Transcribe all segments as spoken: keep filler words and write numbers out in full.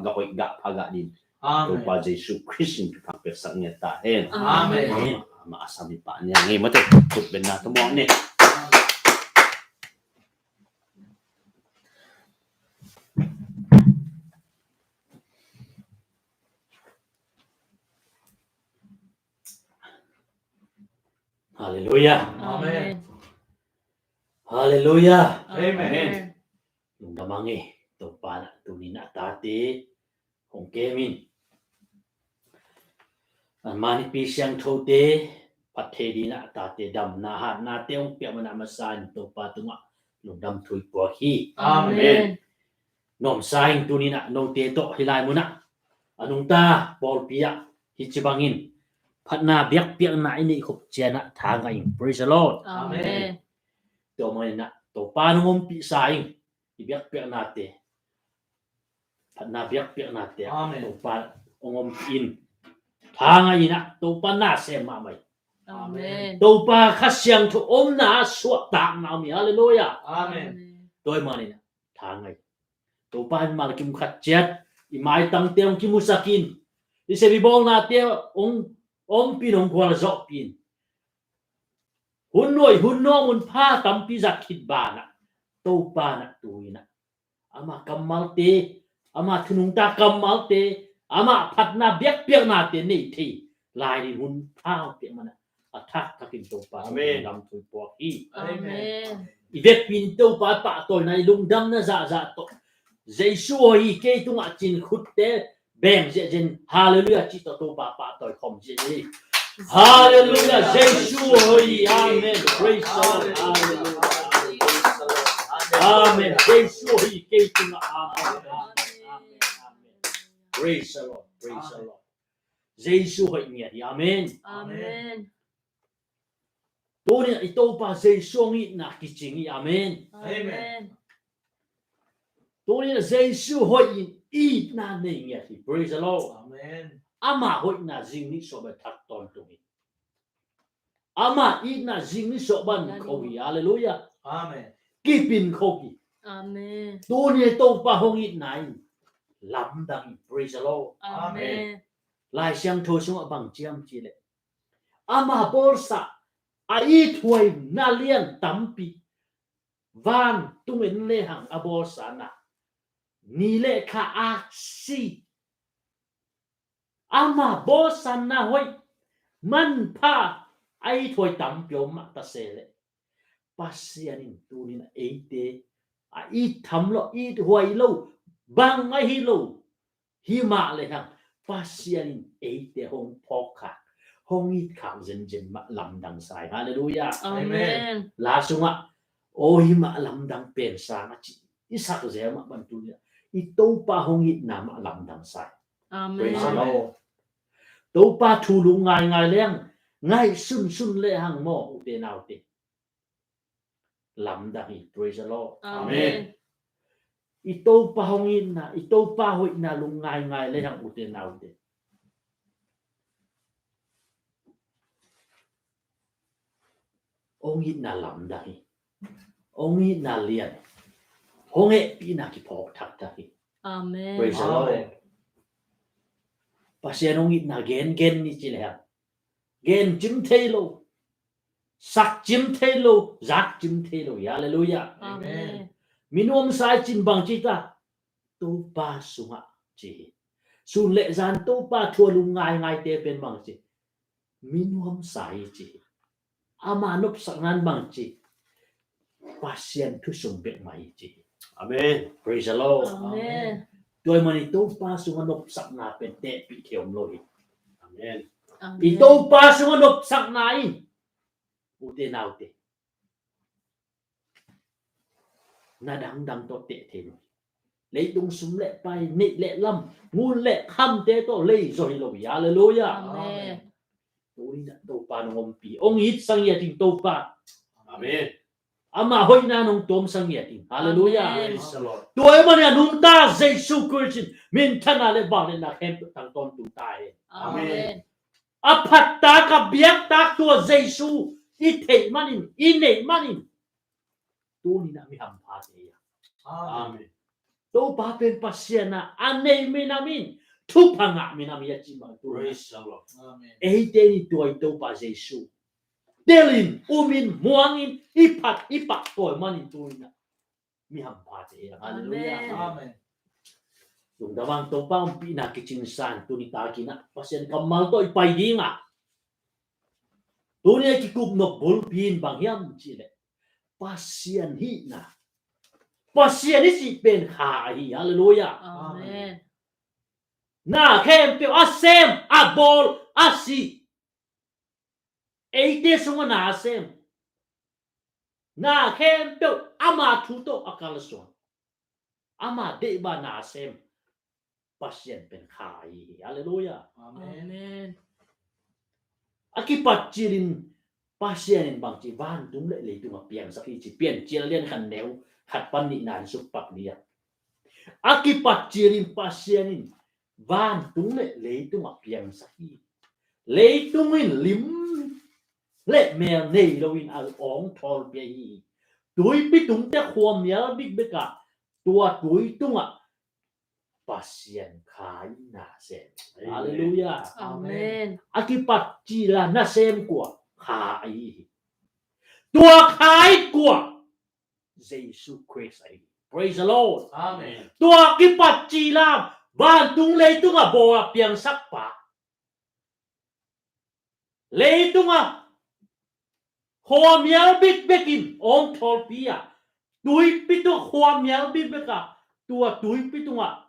gah hoih gah pha gah ding. Amen. Topa Jesu Khrist in thupha piaksak ngiat ta hen. Amen. Amah a sam i pah nia ngei mate. Khut beng na tawh mawk ni. Halleluia. Amen. Halleluia. Amen. Lungdam a ngei Topa na tuni na tate hong kem in. Anmah nipi siangthote phat thei ding a tate damna hatnate hong piak man a masa in Topa tungah lungdam thu i puak hi. Amen. Nuamsa ing tuni na note tawh hih lai munah a nungta pawlpi ah hih ci bangin phatna biakpiakna i neih khop ciangah tha ngah ing. Praise the Lord. Amen. Tua manin ah Topa nong ompih sa ing i biakpiaknate. Phatna biakpiaknate. Amen. Topa hong ompih in tha ngah in ah Topa na sem mahmah hi. Amen. Topa Kha Siangtho omna suahtakna om hi. Halleluia. Amen. Tua manin ah tha ngah in Topa in malkim khat ciat i maitangte hong kimusak in i sep i bawlnate hong ompih in hong gualzawhpih in hun nuai hun nuam hun pha tampi zat khit banah Topa na tu in ah ama kammalte, ama thu nungta kammalte, ama phatna biakpiaknate nei thei lai ding hun pha hong piak man a a thak thakin Topa lungdam thu i puak hi. Amen. I vekpi in Topa pahtawina i lungdamna zahzah tawh Jesu hoih hi kei tungah cin khutte beng ziahziah in Halleluia cih tawh Topa pahtawi khawm ziahziah hi. Halleluia. Jesu hoih hi. Amen. Praise the Lord. Halleluia. Amen. Jesu hoih hi kei tungah. Amen. Amen. Amen. Amen. Praise the Lord. Praise the Lord. Jesu hoih ngiat hi. Amen. Amen. Tuni i Topa Jesu hong itna kicing hi. Amen. Amen. Tuni Jesu hoih in itna nei ngiat hi. Praise the Lord. Amen. Ama hoihna zing nih suah bek thak tawntung hi. Ama itna zing nih suah ban kho hi. Halleluia. Amen. Kipin kho hi. Amen. Tuni Topa hong itna in lamdang hi. Praise the Lord. Amen. Lai Siangtho sungah bang ci hiam cih leh ama bawlsa a ithuaina lian tampi vantung en lehang a bawlsa na ni le kha aksi ama bawlsa na hoih manpha a ithuai tampi om mah ta se leh Pasian in tuni na eite a ittham lo, ithuai lo, bang ahi lo hi mah lehang Pasian in eite hong phawkkhak hong itkhak zenzen mah lamdang sa hi. Halleluia. Amen. La sungah aw hi mah lamdang pen sang a ci i sak zel mah bantuk i Topa hong itna mah lamdang sa hi. Amen. Praise the Lord. Topa thu lungngaingai lehang ngaihsunsun lehang maw ute naute lamdang hi. Praise the Lord. Amen. I Topa hong itna, i Topa hoihna lungngaingai lehang ute naute hong itna lamdang hi. Hong itna lian hi. Hong hehpihna kiphawk thakthak hi. Amen. Praise the Lord. Amen. Pasian hong itna gengen ni ci lehang gen cim thei lo, sak cim thei lo, zak cim thei lo. Halleluia. Amen. Minuamsa i cin bang ci ta Topa sungah ci hi. Sun le zan Topa thu a lungngaingaite pen bang ci minuamsa hi ci hi. Ama nopsakna in bang ci Pasian thusum bek mah hi ci hi. Amen. Praise the Lord. Amen. Tua ahih manin Topa sungah nopsakna pen tehpih thei om lo hi. Amen. I Topa sungah nopsakna in ute naute na dangdang tawh teh thei lo hi. Leitung sum le pai, neih le lam, ngun le khamte tawh lei zaw hi lo hi. Halleluia. Amen. Tuni na Topa nong ompih, hong itsak ngiat ding Topa. Amen. Ama hoihna nong tuamsak ngiat ding. Halleluia. Amen. Praise the Lord. Tua ahih manin a nungta Jesu Khrist in minthanna le vangliatna khempeuh tang tawntung ta hen. Amen. A phattak a biaktak tua Jesu i theih manin, i neih manin tuni na mi hamphate hi a. Amen. Topa pen Pasian a, a nei minam in, thupha ngah minam hi a ci mah tu. Praise the Lord. Amen. Eite in tua i Topa Jesu telin, umin, muangin, i phat, i pah pawi manin tu in a mi hampha te hi. Hallelujah. Amen. Amen. Lungdam ang Topa ompihna kicingsan tuni takin a Pasian kammal tawh i pai ding a. Tuni a kikup nop bulpi in bang hiam cih leh Pasian hihna. Pasian i cih pen kha ahi. Hallelujah. Amen. Na khempeuh a sem, a bawl, a si. Eite sungah na a sem. Na khempeuh ama thu tawh a kalsuan. Ama deihbana a sem Pasian pen kha ahi hi. Hallelujah. Amen. Amen. A kipat cilin Pasian in bangci vantung le leitung a piangsak hi ci Piancil a lian khat neu khat pan nihna in sukpak ni a. A kipat cilin Pasian in vantung le leitung a piangsak hi. Leitung in lim le mel nei loin a awng thawlpi ahi hi. Tuipi tungte khuamial bikbek a tua tui tungah Pasian kha in na sem. Amen. Hallelujah. Amen. A kipat cila nasem kua kha ahi hi. Tua kha in kua Jesu Khrist ahi hi. Praise the Lord. Amen. Tua kipat cila vantung leitung a bawl a piangsak pa. Leitung a khuamial bikbek in awng thawlpi a tuipi tung khuamial bikbek a tua tuipi tungah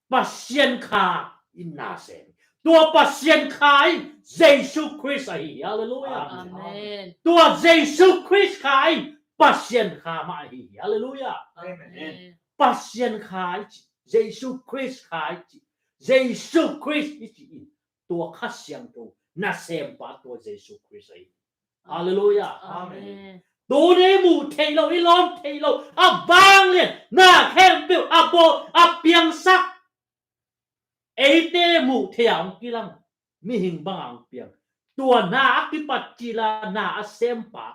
Pasian kha in na sem. Tua Pasian kha in Jesu Khrist ahi hi. Hallelujah. Amen. Tua Jesu Khrist kha in Pasian kha mah ahi hi. Hallelujah. Amen. Pasian kha i ci, Jesu Khrist kha i ci, Jesu Khrist i ci in tua Kha Siangtho nasempa tua Jesu Khrist ahi. Hallelujah. Amen. Tuni muh theih loh, i lawm theih loh, a vanglian, na khempeuh a bawl, a piangsak. Eite muh theih a hong kilang mihing bang a hong piang. Tua na a kipat cila na a sempa,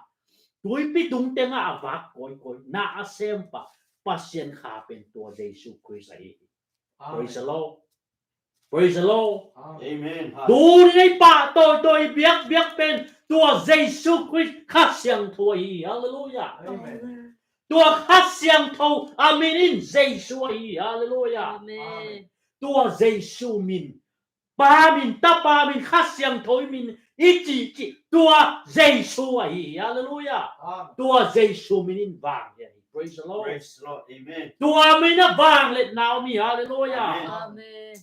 tuipi tung tengah a vak kawikawi na a sempa Pasian kha pen tua Jesu Khrist ahi hi. Praise the Lord. Praise the Lord. Amen. Tuni i pahtawi tawi biakbiak pen tua Jesu Khrist Kha Siangtho ahi. Hallelujah. Amen. Tua Kha Siangtho a min in Jesu ahi. Hallelujah. Amen. Tua Jesu min, Pa min, Tapa min, Kha Siangtho min i cihcih tua Jesu ahi hi. Hallelujah. Amen. Tua Jesu min in vang hi ahi. Praise the Lord. Praise the Lord. Amen. Tua min a vangliatna om hi. Hallelujah. Amen. Amen.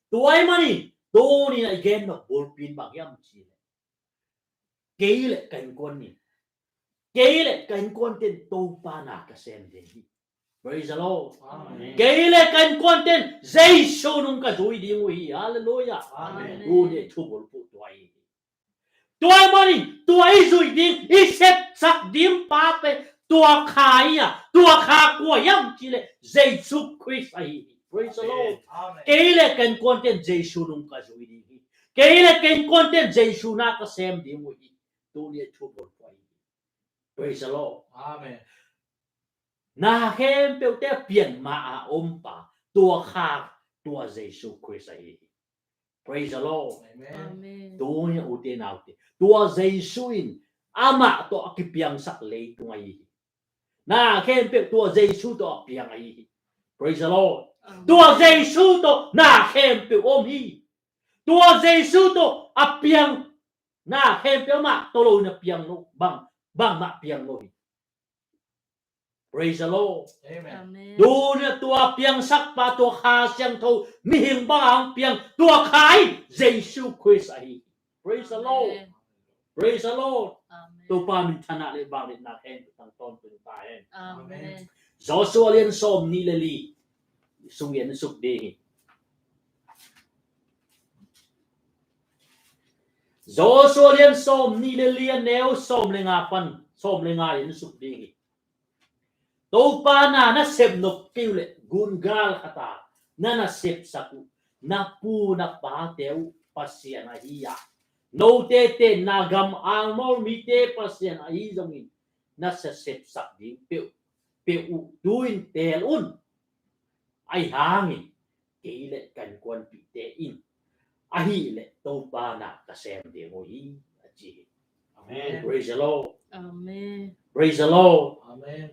Tua ahih manin tuni a i gen nop bulpi in bang hiam cih leh kei le ka innkuan in, kei le ka innkuan ten Topa na ka sem ding hi. Praise the Lord. Amen. Kei le ka innkuan ten Jesu nung ka zui ding uh hi. Hallelujah. Amen. Tuni a i thubulphuh tua hi. Tua ahih manin tua i zuih ding, i sepsak ding pa pen tua kha hi a, tua kha kua hiam cih leh Jesu Khrist ahi hi. Praise the Lord. Amen. Kei le ka innkuan ten Jesu nung ka zui ding hi. Kei le ka innkuan ten Jesu na ka sem ding uh hi. Tuni a i thubulphuh hi. Praise the Lord. Amen. Na khempeuhte a pian ma a om pa, tua kha, tua Jesu Khrist ahi hi. Praise the Lord. Amen. Amen. Tuni a ute naute, tua Jesu in amah tawh a kipiangsak leitung ahi hi. Na khempeuh tua Jesu tawh a piang ahi hi. Praise the Lord. Amen. Tua Jesu tawh na khempeuh om hi. Tua Jesu tawh a piang, na khempeuh amah tawh lo in a piang lo, bang, bangmah piang lo hi. Praise the Lord. Amen. Amen. Tuni a tua piangsak pa, tua Kha Siangtho mihing bang a hong piang, tua kha in Jesu Khrist ahi. Praise the Lord. Amen. Praise the Lord. Amen. Topa min thanah le vangliatna hen tang tawntung ta hen. Amen. Amen. Joshua lian sawm nih le li sung in suk ding hi. Joshua lian sawm nih le li a neu sawm le nga pan, sawm le nga in suk ding hi. Topa na na sep nop kei uh leh gungal khat a na na sepsak uh, na pu na pate uh Pasian ahi a, note tenna gam Amor mite Pasian ahi zongin na sa sepsak ding peuh, peuh uh tu-in teel un. Ahi hangin kei le ka innkuanpihte in ahih leh Topa na ka sem ding uh hi, a ci hi. Amen. Praise the Lord. Amen. Praise the Lord. Amen.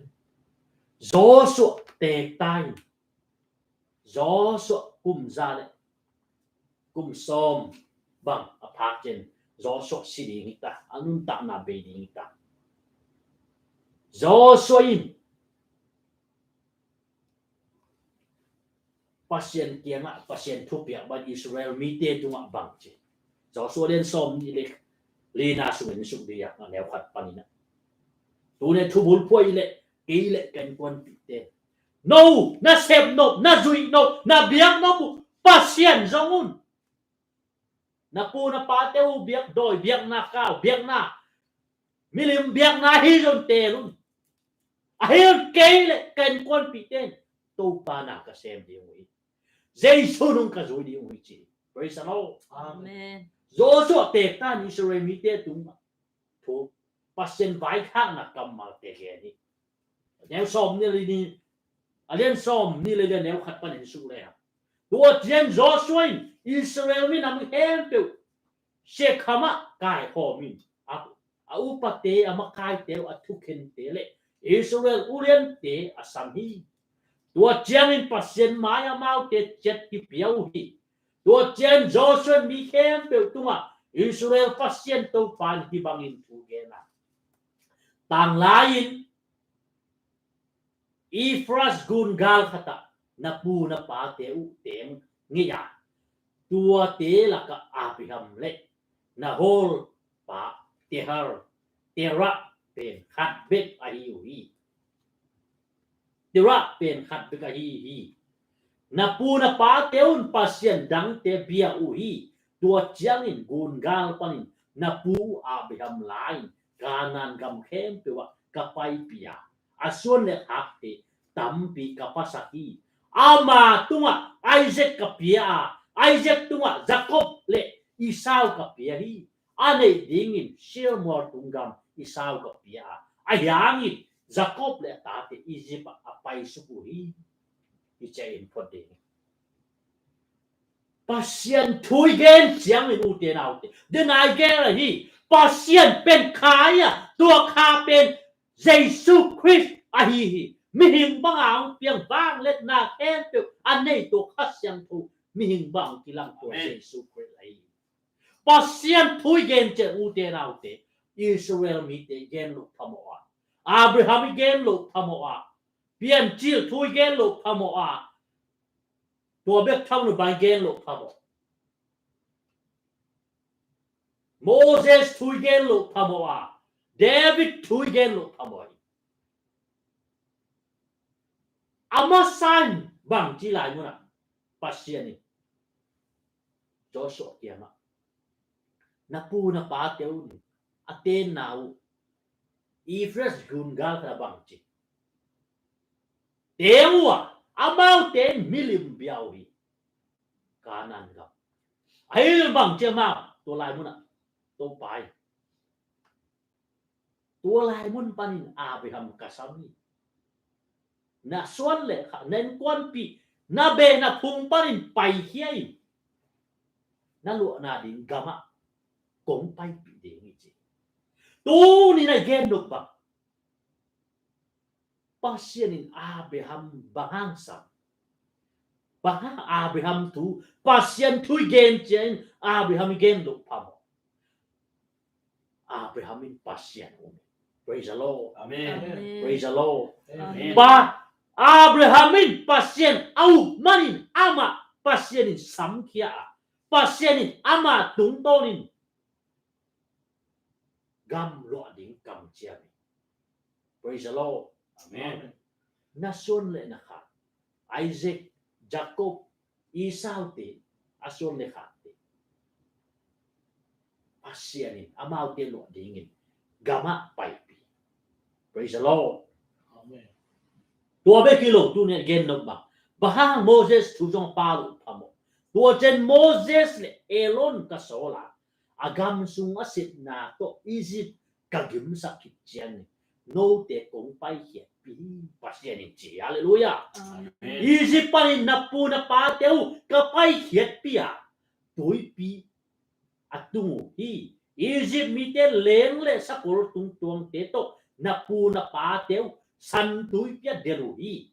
Joshua teek ta in, Joshua kum za le kum sawm bang a phak ciang Joshua si ding hi ta, a nuntakna bei ding hi ta. Joshua in Pasian kiangah Pasian thupiak bang Israel mite tungah bang ci. Joshua lian sawm nih le lina sungin suk dih a, a neu khat panin ah. Tuni thu bulphuh i le kei le ka innkuanpihte, no na sep nop, na zuih nop, na biak nop uh Pasian zong un. Na pu na pate uh biak dawi, biakna kau, biakna milim, biakna hi zong teel un. Ahi zong kei le ka innkuanpihte in Topa na ka sem ding uh hi. Jesu nung ka zui ding uh hi ci. Praise the Lord. Amen. Joshua teek ta in Israel mite tungah thu Pasian vaikhakna kammalte gen hi. A neu sawm nih le nih, a lian sawm nih le nih, a neu khat panin suk le hang. Tua ciang Joshua in Israel minam khempeuh Shekhem ah kaikhawm in a, a upate, a makaite uh, a thukhente le Israel uliante a sam hi. Tua ciangin Pasian mai-ah amaute ciat kipia uh hi. Tua ciangin Joshua in mi khempeuh tungah Israel Pasian Topa in hih bangin thu gen a, tanglai-in Euphrates gun gal khatah na pu na pate uh teng ngei a, tuate lakah Abraham le Nahor pa Terah, Terah pen khat bek ahi uh hi. Terah pen khat bek ahi hi. Na pu na pate un pasian dangte bia uh hi. Tua ciangin gun gal panin na pu uh Abraham la-in Kanaan gam khempeuh ah ka paipih a, a suan le khakte tampi ka pasak hi. Ama tungah Isaac ka pia a, Isaac tungah Jacob le Esau ka pia hi. A neih dingin Seir mual tung gam Esau ka pia a, ahi hangin Jacob le a tate Egypt ah a paisuk uh hi. Hi ciangin phot ding. Pasian thu i gen ciangin, ute naute, den a i gen ahi, Pasian pen kha a, tua kha pen Jesu Khrist ahi hi. Mihing banga hong piang, vangliatna khempeuh a nei tua Kha Siangtho mihing bang kilang tua, Amen, Jesu Khrist ahi hi. Pasian thu i gen ciang, ute naute, Israel mite i gen loh phamawh a, Abraham i gen loh phamawh a, Piancil thu i gen loh phamawh a, tua bek tham lo bang i gen loh phamawh. Moses thu i gen loh phamawh a, David thu i gen loh phamawh hi. A masa in bang ci lai munah Pasian in Joshua kiangah, na pu na pate un a tenna uh Euphrates gun gal khatah bang ci. Teng uh a, amaute in milim bia uh hi. Kanaan gam. Ahi bang ci amau, tua lai munah Topa in, tua lai mun panin Abraham ka sam hi. Na suan le kha, na innkuanpih, na beh na phung panin paikhia in, na luahna ding gamah kong paipih ding hi ci. Tuni na i gen nop bang, Pasian in Abraham bang hang sam? Bang hang Abraham thu, Pasian thu i gen ciangin Abraham i gen loh phamawh? Abraham in Pasian um hi. Praise the Lord. Amen. Amen. Praise the Lord. Amen. Pa, Abraham in Pasian a up manin amah Pasian in samkhia a, Pasian in ama tungtawnin gam luah ding kamciam hi. Praise the Lord. Amen. Na suan le na khak, Isaac, Jacob, Esau te, a suan le khakte Pasian in amaute luah dingin gamah paipih. Praise the Lord. Amen. Tua bek hi lo, tuni a gen nop bang, bang hang Moses thu zong a pha loh phamawh? Tua ciang Moses le Aaron ka sawl a, a gam sung a sepna tawh Egypt ka gimsak khit ciangin note kong paikhiatpih hi, Pasian in ci. Halleluiah. Amen. Egypt panin na pu na pate uh ka paikhiatpih a, tuipi a tung uh hi. Egypt mite leng le sakol tungtuangte tawh na pu na pate uh san tuipi a delh uh hi.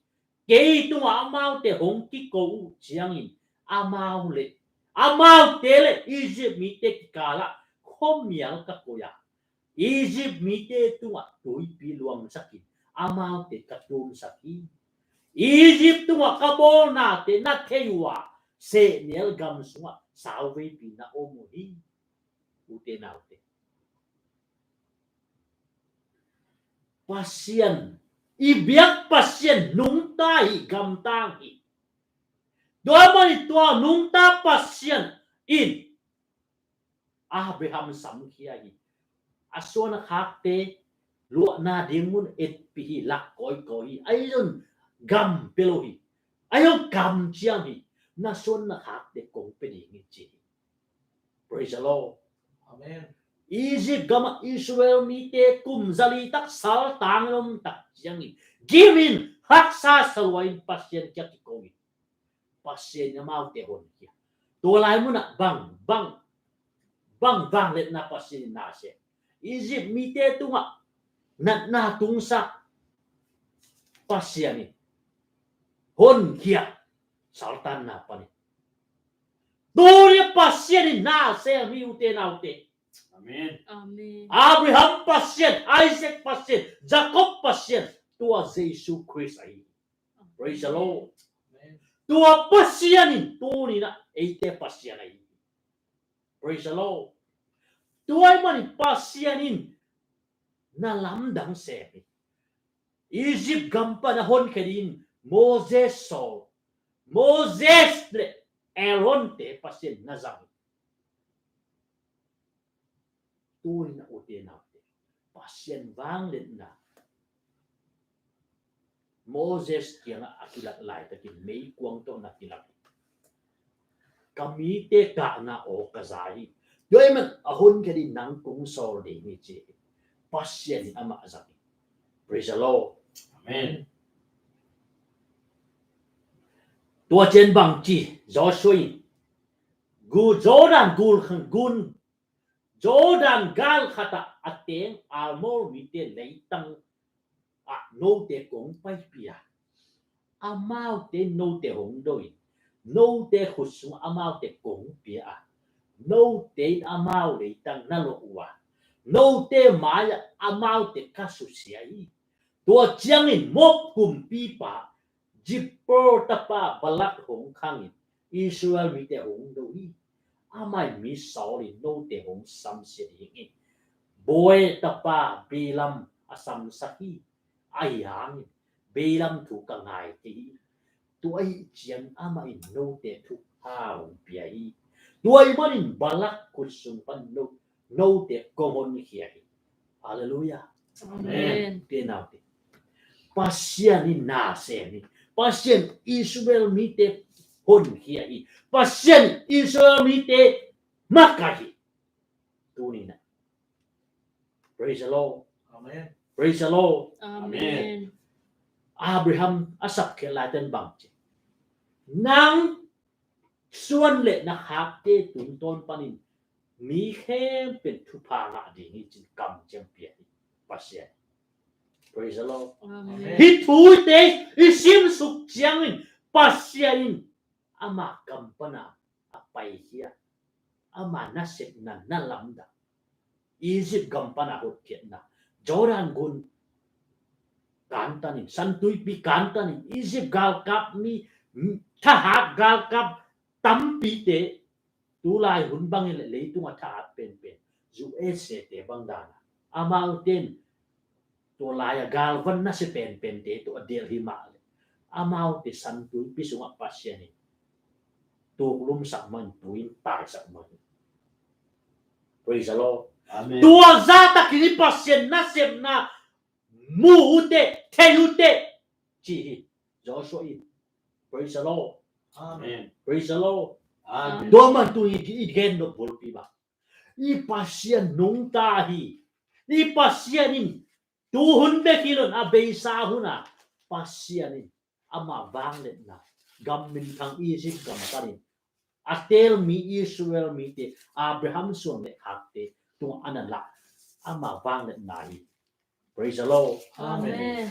Kei tungah amaute hong kiko uh ciangin amau le amaute le Egypt mite kikalah khuamial ka koih a, Egypt mite tungah tuipi luangsakin amaute ka tumsak hi. Egypt tungah ka bawlnate na thei uh a, sehnel gam sungah sauveipi na om uh hi. Ute naute, Pasian, i biak Pasian nungta hi, gamtang hi. Tua mah i tua nungta Pasian in Abraham samkhia hi. A suan a khakte luahna ding mun etpih hi, lak kawikawi hi. Ahi zong gam pia lo hi. Ahi zong kamciam hi. Na suan na khakte kong pia ding hi ci hi. Praise the Lord. Amen. Egypt gamah Israel mite kum zali tak saltang lom tak ciangin gim in, haksa salua in Pasian kiang kiko in Pasian in amaute honkhia. Tua lai munah bang, bang, bang vangliatna Pasian in na sem? Egypt mite tungah natna tungsak Pasian in honkhia, saltanna panin. Tuni Pasian in na sem hi, ute naute. Amen. Amen. Abraham Pasian, Isaac Pasian, Jacob Pasian, tua Jesu Khrist ahi. Praise the Lord. Amen. Tua Pasian in tuni na eite Pasian ahi. Praise the Lord. Tua ahih manin Pasian in na lamdang sem hi. Egypt gam pan a honkhia dingin Moses sawl, Moses le Aaron te Pasian na zang hi. Tuni na ute naute, Pasian vangliatna Moses kiangah a kilat laitakin meikuang tawh na kilat hi. Ka mite kahna aw ka za hi. Tua ahih man a honkhia dingin nang kong sawl ding hi ci hi. Pasian in amah zang hi. Praise the Lord. Amen. Tua ciang bang ci Joshua in, gu Jordan gul khan gun Jordan gal khatah a teng Amor mite leitang ah note kong paipih a, amaute note hong do in, note khut sungah amaute kong pia a, note in amau leitang na loh uh a, note mai-ah amaute ka susia hi. Tua ciangin Moab kumpipa Zippor tapa Balak hong khangin Israel mite hong do hi. Amah in mi sawlin note hong samsia ding hi. Beor tapa Balaam a samsak hi. Ahi hangin Balaam thu ka ngai kei hi. Tua ahih ciang amah in note thupha hong pia hi. Tua ahih manin Balak khut sung pan no note kong honkhia hi. Halleluiah. Amen. Ute naute, Pasian in na sem hi. Pasian Israel mite honkhia hi. Pasian Israel mite makaih hi. Tuni na. Praise the Lord. Amen. Praise the Lord. Amen. Abraham a sapkhiat laitakin bang ci? Nang suan le na khakte tungtawn panin mi khempeuh in thupha ngah ding hi ci-in kamciam pia hi Pasian. Praise the Lord. Amen. Hih thuhilhte i simsuk ciangin Pasian in ama kam pana a paikhia, ama nasepna na lamdang, Egypt gam pana hotkhiatna, Jordan gun kantanin, Santuipi kantanin, Egypt galkap mi, thahat galkap tampite, tulai hun bangin le leitunga thahat penpen U S A te bang dana, amaute in tua lai-a galvan nasia penpente tawh a delh hi mah le, amaute Santuipi sungah Pasian in tuklumsak mah in, tui in taisak mah in. Praise the Lord. Amen. Tua zahtakin i Pasian nasepna mu uh teh, thei uh teh ci hi Joshua in. Praise the Lord. Amen. Praise the Lord. Amen. Tua man tu i, i gen nop bulpi bang, i Pasian nungta hi. I Pasian in Tu hun bek hi lo in, a beisa hun ah Pasian in ama vangliatna, gam minthang Egypt gam panin a teel mi Israel mite, Abraham suan le khakte tungah a na lah ama vangliatna hi. Praise the Lord. Amen.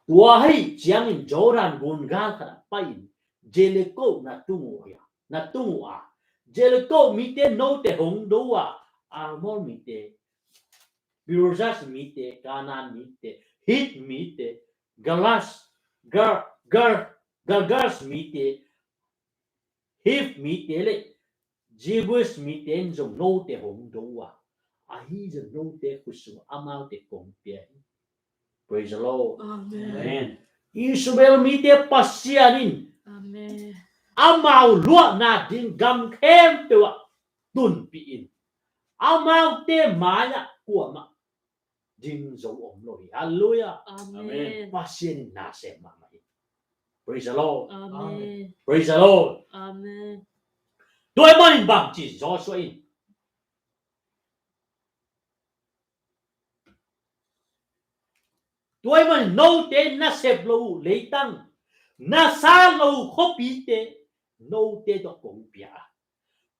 Tua ahih ciangin Jordan gun gal khat ah pai-in Jericho na tung uh hi a, na tung uh a, Jericho mite note hong do uh a, Amor mite, Girgash mite, Canaan mite, Hit mite, Galas, Gar, Gar, Girgash mite, Hiv mite le Jebus mite in zong note hong do uh a, ahi zong note khut sungah amaute kong pia hi. Praise the Lord. Amen. Amen. Israel mite Pasian in, Amen, amau luahna ding gam khempeuh ah tunpih in, amaute mai-ah kuamah ding zo om lo hi. Halleluiah. Amen. Amen. Pasian in na sem mahmah hi. Praise the Lord. Amen. Praise the Lord. Amen. Tua ahih manin bang ci Joshua in, tua ahih manin note nasep lo uh leitang, na sa lo uh khuapite note tawh kong pia a,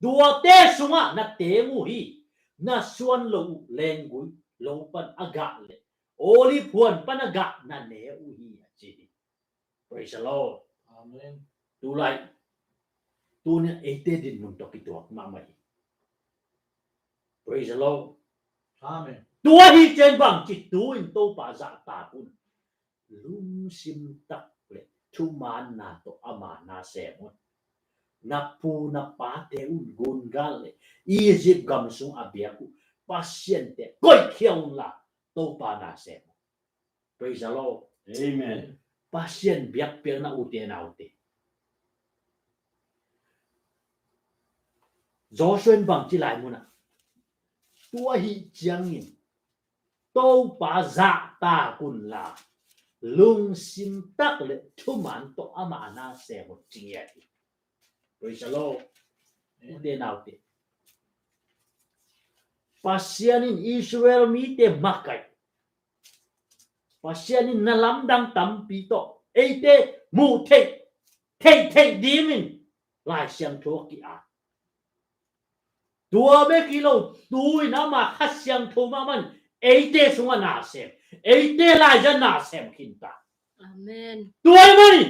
tuate sungah na teng uh hi. Na suan lo uh lenggui lo pan a gah le olive huan pan a gah na ne uh hi, a ci hi. Praise the Lord. Amen. Tulai, tuni eite dinmun tawh kituak mahmah hi. Praise the Lord. Amen. Tua ahih ciang bang ci, tu-in Topa zahtak un. Lungsim tak le thumaanna tawh ama na sem un. Na pu na pate un gun gal le Egypt gam sung a biak uh pasiante koihkhia unla, Topa na sem un. Praise the Lord. Amen. Pasian biakpiakna, ute naute, Joshua in bang ci lai munah, tua ahih ciangin Topa zahtak unla, lungsim tak le thumaan tawh ama na sem un, ci ngiat hi. Praise the Lord. Ute naute, Pasian in Israel mite makaih, Pasian in na lamdang tampi tawh eite muh theih, theih theih dingin Lai Siangtho a ki-at. Tua bek hi lo, tu-in ama Kha Siangtho mahmah in eite sungah na sem, eite laiza na sem khinta. Amen. Tua ahih manin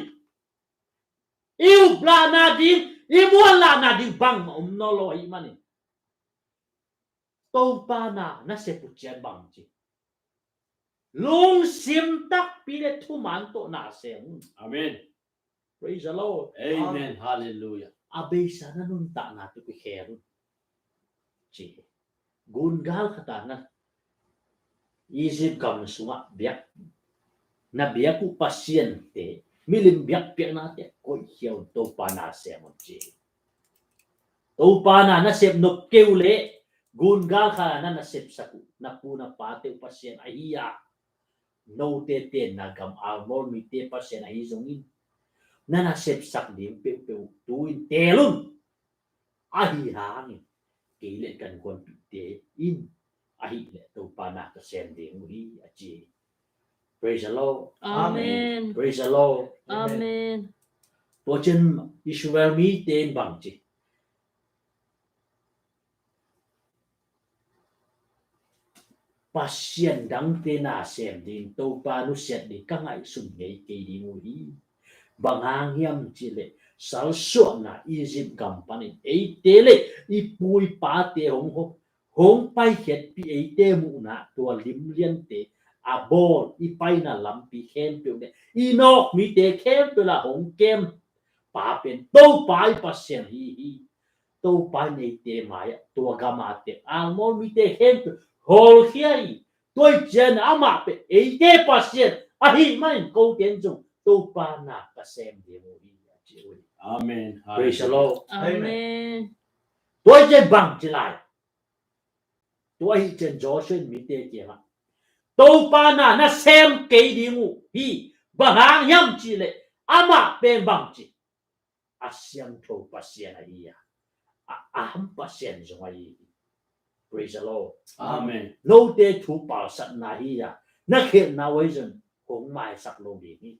i uplahna ding, i muanlahna ding bangmah om nawn lo ahih manin Topa na na sep uh ciang bang ci, lungsim takpi le thumaan tawh na sem un. Amen. Praise the Lord. Amen. Hallelujah. A beisa na nuntakna tawh kikhel un, ci. Gun gal khat ah na Egypt gam sungah biak, na biak uh pasiante, milim biakpiaknate koihkhia un, Topa na sem un, ci. Topa na na sep nop kei uh leh gun gal khat ah na na sepsak uh na pu na pate uh Pasian ahi a, note tenna gam Amor mite Pasian ahi zongin, na na sepsak ding peuhpeuh uh tu-in teel un. Ahi hangin kei le ka innkuanpihte in ahih leh Topa na ka sem ding uh hi, a ci. Praise the Lord. Amen. Praise the Lord. Amen. Tua ciang Israel mite in bang ci, Pasian dangte na sem ding, Topa nusiat ding ka ngaihsun ngei kei ding uh hi. Bang hang hiam cih leh salsuahna Egypt gam panin eite le i pu i pate hong, hong paikhiatpih, eite muhna tua lim liante a bawl, i paina lampi khempeuh le i nawk mite khempeuh lah hong kem pa pen Topa i Pasian hi hi. Topa in eite mai-ah tua gam a tek Amor mite khempeuh hawlkhia hi. Tua ahih ciangin amah pen eite Pasian ahih manin kote in zong Topa na ka sem ding uh hi, a ci uh hi. Amen. Praise the Lord. Amen. Tua ahih ciangin bang ci lai? Tua ahih ciangin Joshua in mite kiangah, Topa na na sem kei ding uh hi. Bang hang hiam cih leh amah pen bang ci, a siangtho Pasian ahi a, a, a ham Pasian zong ahi hi. Praise the Lord. Amen. Note thu palsatna hi a, na khelhna uh ahi zong hong maisak lo ding hi.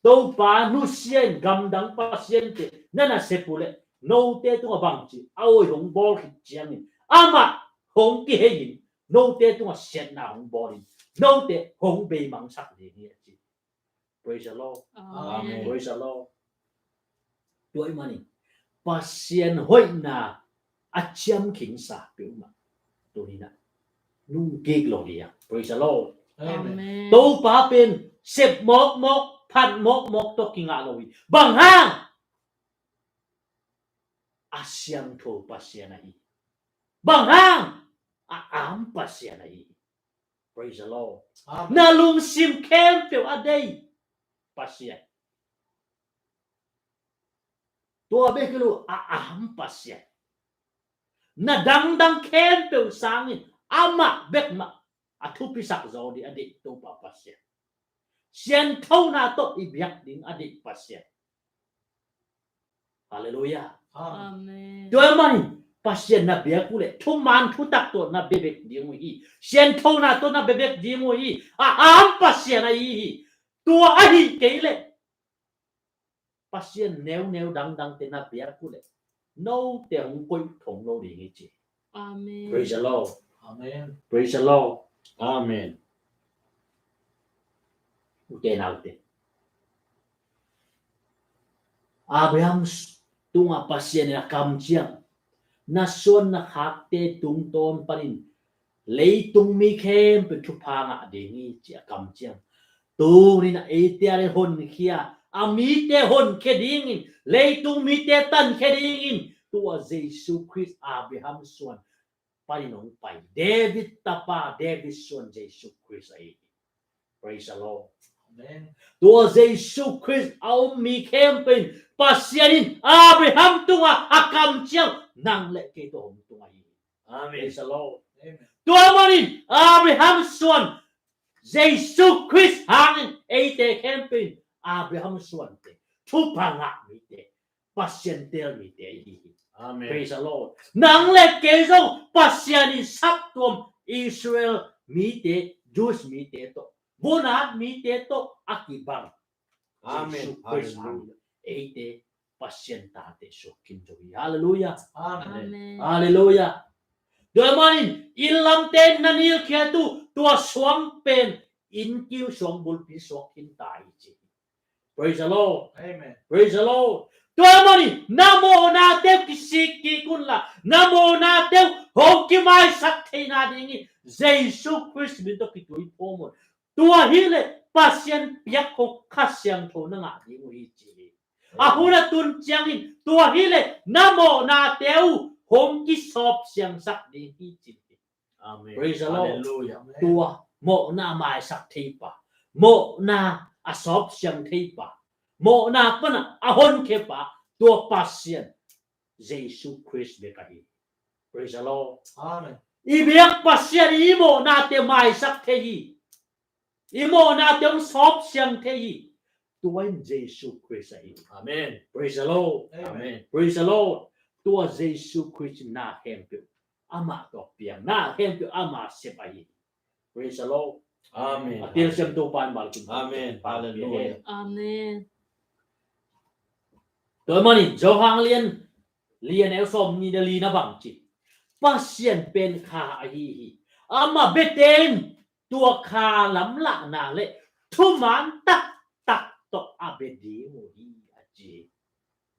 Topa nusia in gamdang pasiante na na sep uh leh note tungah bangci a awi hong bawl khit ciangin amah hong kihei in note tungah siatna hong bawl in note hong beimangsak ding hi a ci. Praise the Lord. Amen. Praise the Lord. Tua ahih manin Pasian hoihna a ciamkhingsa peuhmah tuni-in ah nungkik lo hi a. Praise the Lord. Amen. Topa pen sep mawkmawk, phat mawkmawk tawh kingah lo hi. Bang hang? A siangtho Pasian ahi hi. Bang hang? A am Pasian ahi hi. Praise the Lord. Amen. Na lungsim khempeuh a deih Pasian. Tua bek hi lo, a am Pasian. Na dangdang khempeuh sangin amah bek mah a thupisak zaw ding a deih Topa Pasian. Sianthona tawh i biak ding a deih Pasian. Halleluiah. Amen. Tua ahih manin Pasian na biak uh leh thuman thutak tawh na biak ding uh hi. Sianthona tawh na biak ding uh hi. A am Pasian ahi hi. Tua ahih kei leh Pasian neuneu dangdangte na biak uh leh note hong koih thong lo ding hi ci. Amen. Praise the Lord. Amen. Praise the Lord. Amen. Ute naute, Abraham tungah Pasian in a kamciam, na suan na khakte tungtawn panin leitung mi khempeuh thupha ngah ding hi ci a kamciam. Tuni-in a eite a le honkhia, a mite honkhia dingin, leitung mite tankhia dingin tua Jesu Khrist Abraham suan panin hong pai David tapa, David suan Jesu Khrist ahi hi. Praise the Lord. Amen. Tua Jesu Khrist a um mi khempeuh in Pasian in Abraham tungah a kamciam nang le kei tawh hong tung ahi hi. Amen. Praise the Lord. Amen. Tua manin Abraham suan Jesu Khrist hangin eite khempeuh in Abraham suante, thupha ngah mite, Pasian teel mite ahi hi. Amen. Praise the Lord. Nang le kei zong Pasian in saptuam Israel mite, Jews mite tawh, vun-at mite tawh a kibang. Amen. Jesu Khrist hangin eite Pasian tate suak khin zo hi. Halleluiah. Amen. Halleluiah. Tua manin inn lamte na nilkhiat uh tua suang pen inn kiu suang bulpi suak khin ta hi ci. Praise the Lord. Amen. Praise the Lord. Tua manin na mawhnate uh kisik kik unla, na mawhnate uh hong kimaisak theihna dingin Jesu Khrist min tawh kituiphawm un. Tua hileh Pasian piak khong Kha Siangtho na ngah ding uh hi ci hi. A hun a tun ciangin tua hileh na mawhnate uh hong kisawp siangsak ding hi ci hi. Amen. Praise the Lord. Hallelujah. Amen. Tua mawhna a maisak thei pa, mawhna a sawp siang thei pa, mawhna pana a honkhia pa, tua Pasian Jesu Khrist bek ahi. Praise the Lord. Amen. I biak Pasian i mawhnate maisak thei hi. I mawhnate hong sawp siang thei hi. Tua in Jesu Khrist ahi. Amen. Praise the Lord. Amen. Praise the Lord. Tua Jesu Khrist in na khempeuh amah tawh piang, na khempeuh amah sep ahi. Praise the Lord. Amen. A telsiam Topa in malkim. Amen. Hallelujah. Amen. Tua manin Johan lian li a neu sawmnih le li na bang ci, Pasian pen kha ahi hi. Amah biate in tua kha lamlahna le thuman taktak tawh a bia ding uh hi a ci.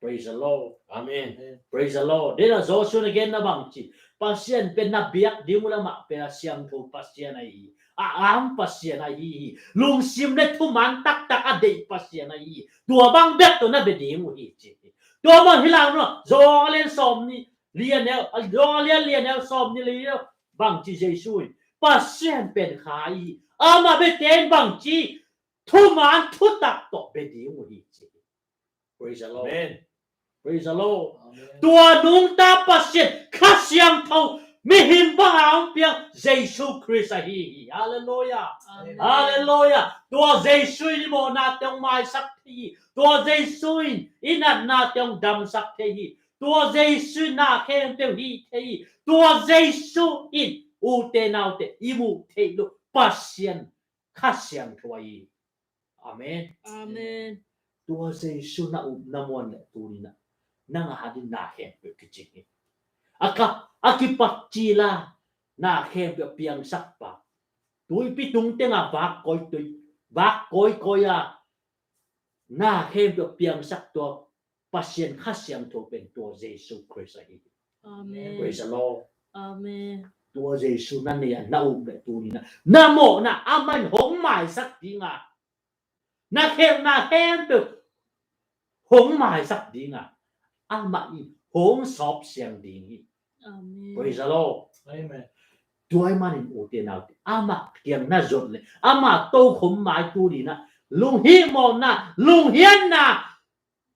Praise the Lord. Amen. Praise the Lord. Dena Joshua na genna bang ci, Pasian pen na biak ding uh lamah pen a siangtho Pasian ahi hi. A am Pasian ahi hi. Lungsim le thuman taktak a deih Pasian ahi hi. Tua bang bek tawh na bia ding uh hi ci. Tua bang hi lang no, Johan lian sawmnih li a neu, Johan lian li a neu sawmnih li a neu bang ci Jesu in, Pasian pen kha ahi hi. Amah biate in bang ci, thuman thutak tawh bia ding uh hi ci. Praise the Lord. Amen. Praise the Lord. Amen. Tua nungta Pasian Kha Siangtho mihing banga hong piang Jesu Khrist ahi hi. Hallelujah. Amen. Hallelujah. Tua Jesu in i mawhnate hong maisak thei hi. Tua Jesu in i natnate hong damsak thei hi. Tua Jesu in na khempeuh hih thei hi. Tua Jesu in, ute naute, i muh theih loh Pasian Kha Siangtho ahi hi. Amen. Amen. Tua Jesu na up na muan leh tuni-in ah nang a dingin na khempeuh kicing hi. A ka, a kipat cil a na khempeuh a piangsak pa, tuipi tung tengah vak kawikawi, vak kawikawi a na khempeuh a piangsak tua Pasian Kha Siangtho pen tua Jesu Khrist ahi hi. Amen. Praise the Lord. Amen. Tua Jesu na nei a, na up leh tuni-in ah na mawhna amah in hong maisak ding a, na khelhna khempeuh hong maisak ding a, amah in hong sawp siang ding hi. Amen. Praise the Lord. Amen. Tua ahih manin ute naute, amah kiang na zuan leh, amah tokhom mai tuni-in ah lunghihmawhna, lunghianna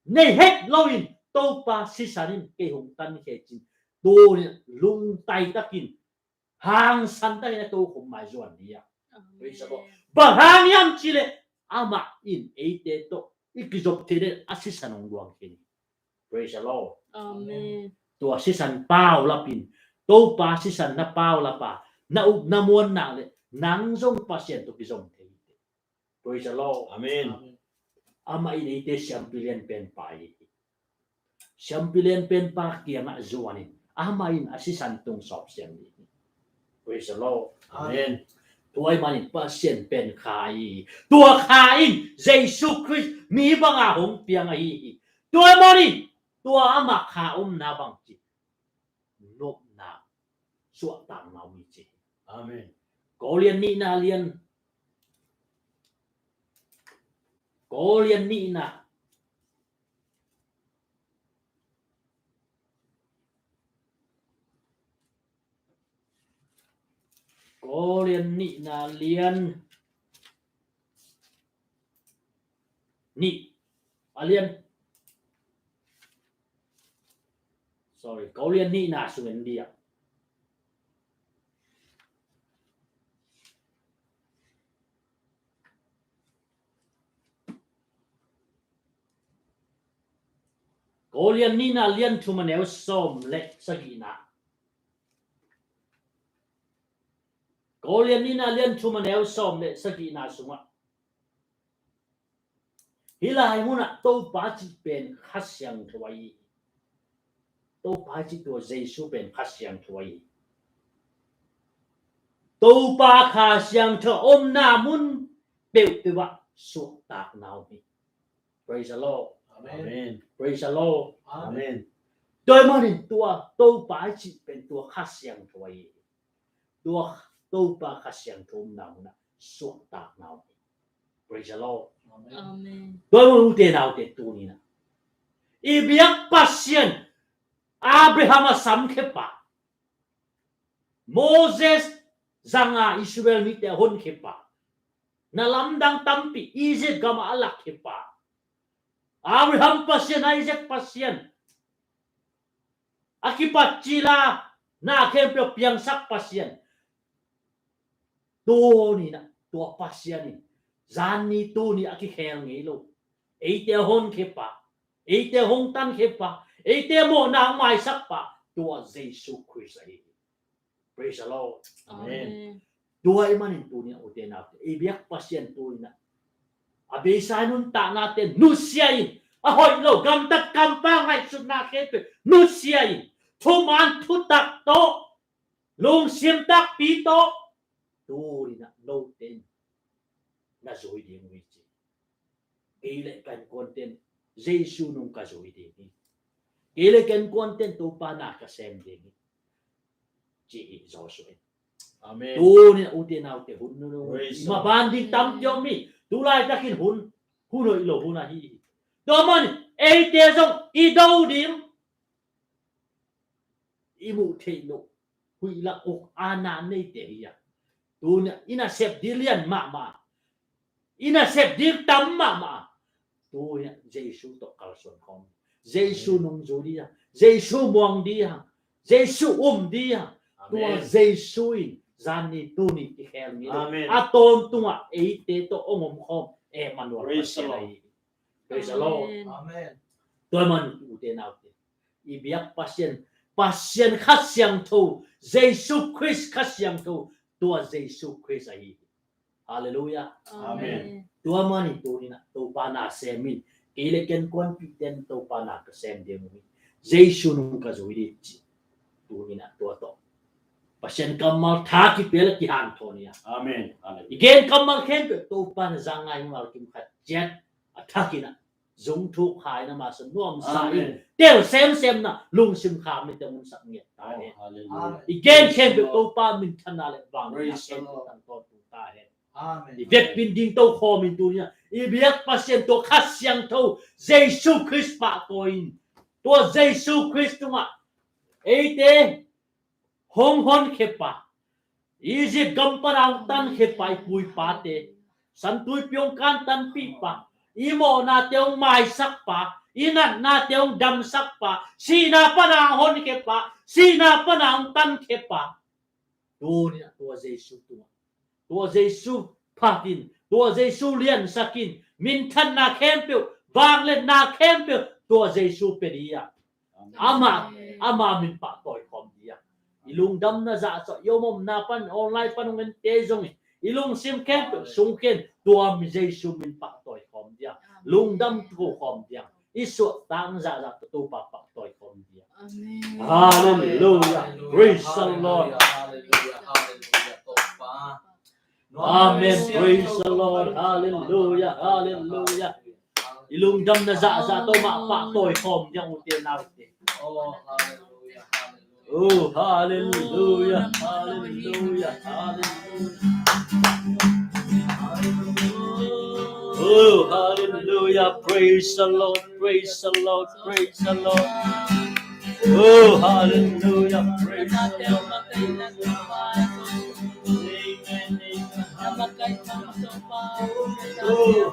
nei het loin, Topa sisan in kei hong tan khia cin, tuni-in lungtai takin, hangsan takin a tokhom mai zuan ding hi. Amen. Praise the Lord. Bang hang hiam cih leh amah in eite tawh i kizop theih nadingin a sisan hong luang khin hi. Praise the Lord. Amen. Tua sisan paulap in, Topa sisan na paulap a, na up na muan nak leh nang zong Pasian tawh kizom thei hi. Praise the Lord. Amen. Amah in eite siampi lianpen pa hi. Siampi lianpen pa kiangah zuan in, amah in a sisan tung sawp siang ding hi. Praise the Lord. Amen. Tua ahih manin Pasian pen Kha hi. Tua Kha in Jesu Khrist mi banga hong piang ahi hi. Tua ahih manin tua amah Kha omna bangci nopna, suahtakna om hi ci. Amen. Korin nihna lian, Korin nihna, Korin nihna lian nih, a lian, sorry, Korin nihna sung en dih a. Korin nihna lian thum a neu sawm le sagihna. Korin nihna lian thum a neu sawm le sagihna sungah, hih lai munah Topa cih pen Kha Siangtho ahi hi. Topa cih tua Jesu pen Kha Siangtho ahi hi. Topa Kha Siangtho omna mun peuhpeuh ah suahtakna om hi. Praise the Lord. Amen. Praise the Lord. Amen. Tua ahih manin tua Topa cih pen tua Kha Siangtho ahi hi. Tua Topa Kha Siangtho omna munah suahtakna om hi. Praise the Lord. Amen. Tua ahih manin ute naute, tuni-in ah i biak Pasian, Abraham a samkhia pa, Moses zanga Israel mite a honkhia pa, na lamdang tampi Egypt gamah a lakkhia pa, Abraham Pasian, Isaac Pasian, a kipat cil a na khempeuh a piangsak Pasian, tuni-in ah tua Pasian in zanni tuni a kikhel ngei lo, eite a honkhia pa, eite hong tankhia pa, eite mawhna a maisak pa, tua Jesu Khrist ahi hi. Praise the Lord. Amen. Amen. Tua ahih manin tuni-in ah ute naute, i biak Pasian tuni-in ah a beisa nuntaknate nusia in, a hoih lo gamtat kampau ngaihsutna khempeuh nusia in, thuman thutak tawh, lungsim takpi tawh, tuni-in ah note in na zui ding uh hi ci. Kei le ka innkuante'n Jesu nung ka zui ding hi. Kei le ka innkuante'n Topa na ka sem ding hi, ci hi Joshua in. Amen. Tuni-in ah ute naute, hun nunung, praise the Lord, i maban ding tampi om hi. Tu laitakin hun, hun hoih lo hun ahi hi. Tua ahih manin eite zong i do ding, i muh theih loh huih lak uk a na neite hi a, tuni-in ah i nasep ding lian mahmah, i nasep ding tam mahmah. Tuni-in ah Jesu tawh kalsuan khawm, Jesu nungzui ding a, Jesu muang ding a, Jesu um ding a. Tua, amen, Jesu in zanni tuni kikhel ngei lo, amen, a tawntungah eite tawh hong om khawm Emmanuel, praise the Lord, Pasian ahi hi. Praise the Lord. Amen. Amen. Tua ahih manin ute naute, i biak Pasian, Pasian Kha Siangtho, Jesu Khrist Kha Siangtho, tua Jesu Khrist ahi hi. Halleluiah. Amen. Tua manin tuni-in ah Topa na sem in, kei le ken kuanpihte in Topa na ka sem ding uh hi. Jesu nung ka zui ding ci. Tuni-in ah tua tawh Pasian kammal tha kipia le kihanthawn hi a. Amen. Amen. I gen kammal khempeuh Topa na za ngai, kammal kim khat ciat a thakin ah zung thuk hai na masa nuamsa in, amen, tel semsem na lungsim kham ni te mun sak ngiat ta hen. Oh, hallelujah. I gen khempeuh Topa minthanna le vangliatna khempeuh tang tawntung ta hen. Amen. I vekpi ding tokhawm in tuni-in ah i biak Pasian tua Kha Siangtho Jesu Khrist pahtawi in, tua Jesu Khrist tungah eite hong honkhiapa, Egypt gam pana hong tankhiapa, i pu i pate, San Tuipi hong kantanpihpa, i mawhnate hong maisakpa, i natnate hong damsakpa, sihna pana hong honkhiapa, sihna pana hong tankhiapa. Tuni-in ah tua Jesu tungah, tua Jesu phatin, tua Jesu liansakin, minthanna khempeuh, vangliatna khempeuh tua Jesu pia ding a. Ama, ama min pahtawi khawm ding a. I lungdamna zahzah, i om omna pan, online pan hong ente zong i lungsim khempeuh sung ken tua mi Jesu min pahtawi khawm ding a. Lungdam ko khawm ding a. I suahtakna zahzah tawh Topa pahtawi khawm ding a. Amen. Hallelujah. Praise the Lord. Hallelujah. Hallelujah. Topa. Amen. Praise the Lord. Hallelujah. Hallelujah. I lungdamna zahzah tawh mah pahtawi khawm ding a, ute naute. Oh, hallelujah. Hallelujah. Oh, hallelujah. Hallelujah. Hallelujah. Oh, hallelujah. Praise the Lord. Praise the Lord. Praise the Lord. Oh, hallelujah. Praise the Lord. Amen. Amen. Oh,